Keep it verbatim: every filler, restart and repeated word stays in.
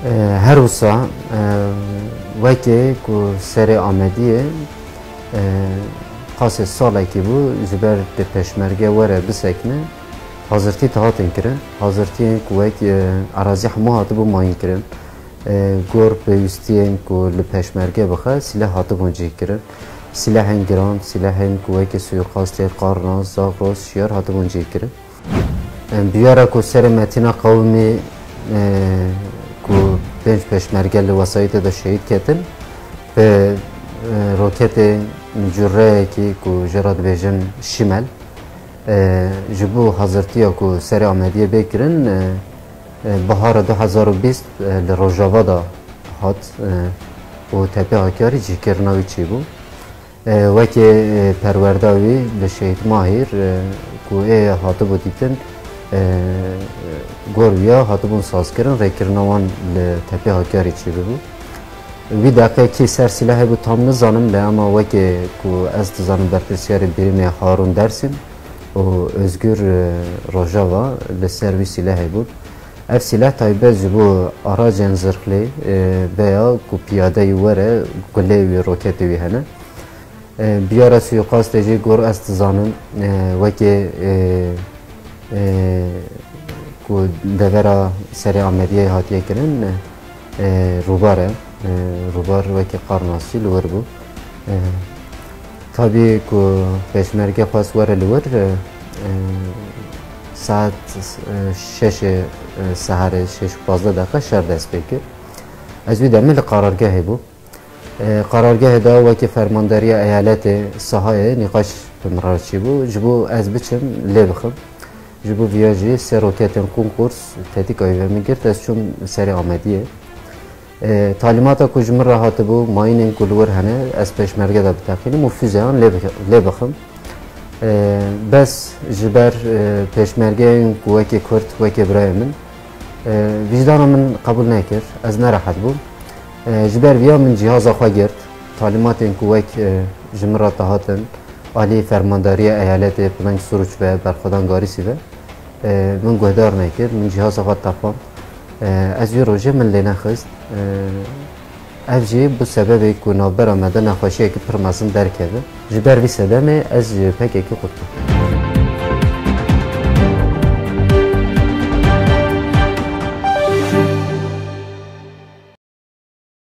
E, her wisa, e, wekê ku serê Amediyê, e, qasê salekî bû, ji ber di pêşmerge were bisekine, hazirtî dihatin kirin. Hazirtiyên ku wek, e, erazî hemû hatibû mayîn kirin. E, gor pêwîstiyên ku li pêşmerge bixe, sîleh hatibûn cihkirin. Sîlehên giran, sîlehên ku wekî suîqastê, qarnas, zagros, şiyar hatibûn cihkirin. Em, biyara ku serê Metîna Qewimî, e, ku pênc pêşmerge li wesayîtê de şehîd ketin, bi, e, roketê cureyekî ku jê re dibêjin Şimel, e, ji bo hazirtiya ku serê Amediyê bê kirin, e, e, bihara du hezar û bîst, e, li Rojava de hat, e, û tepê Hakkariê cihkirina wî çêbû. E, wekî, e, perwerda wî li Şehîd Mahîr, e, ku ê hatibû dîtin, e, gor wî ya hatibûn sazkirin, rêkirina wan li tepê Hakkariê çêbûbû. Wî deqe kî ser sîlehê bû tam nizanim, lê ema wekî ku ez dizanim berpirsyarê birîmê Harûn Dersîm û Ozgur, e, Rojava li ser wî sîlehê bûn. Ev sîleh taybet ji bo aracên zirxlê, e, veya ku piyadeyî were, gulê wî, roketê wî hene. E, biyara suîqastê jî gor ez dizanim, e, wekê, e, e, ku devera serê Amediyê hatiye kirin, e, rûbar e. E, rûbar wekî qarnasî li wir bû. E, tabî ku pêşmerge xwest were li wir, e, e, saet, e, şeşê, e, seherê, şeş û pazdeh deqe şer dest pê kir. Ez wî demê li qarargehê bûm. E, qarargehê de wekî fermandariya eyaletê sahayê nîqaş bi min re çîbû, ji bo ez biçim lê bixim. Ji bo viya jî sê roketên Kunkurs tetîka wî ve min girt, ez çûm serê Amediyê. E, talîmata ku ji min re hatibû, mayînên ku li wir hene, ez pêşmerge de biteqînim û füzeyan lê bix-, lê bixim. E, bes ji ber, e, pêşmergeyên ku wekî Kurd, wekê birayê min, e, vîcdana min qebûl nekir, ez nerehet bûm. E, ji ber viya min cîhaza xwe girt, talîmatên ku wek, e, ji min re dihatin, alî fermandariya eyaletê Pilanc Suruç ve, berxwedan Garîsî ve, e, min guhdar nekir, min cîhaza xwe tepand. E, ez wî rojê min lê nexist. E, Ev jî bû sebebê ku navbera me de nexweşiyekî pir mezin derkeve. Ji ber vî sedemê ez ji P K K qut bûm.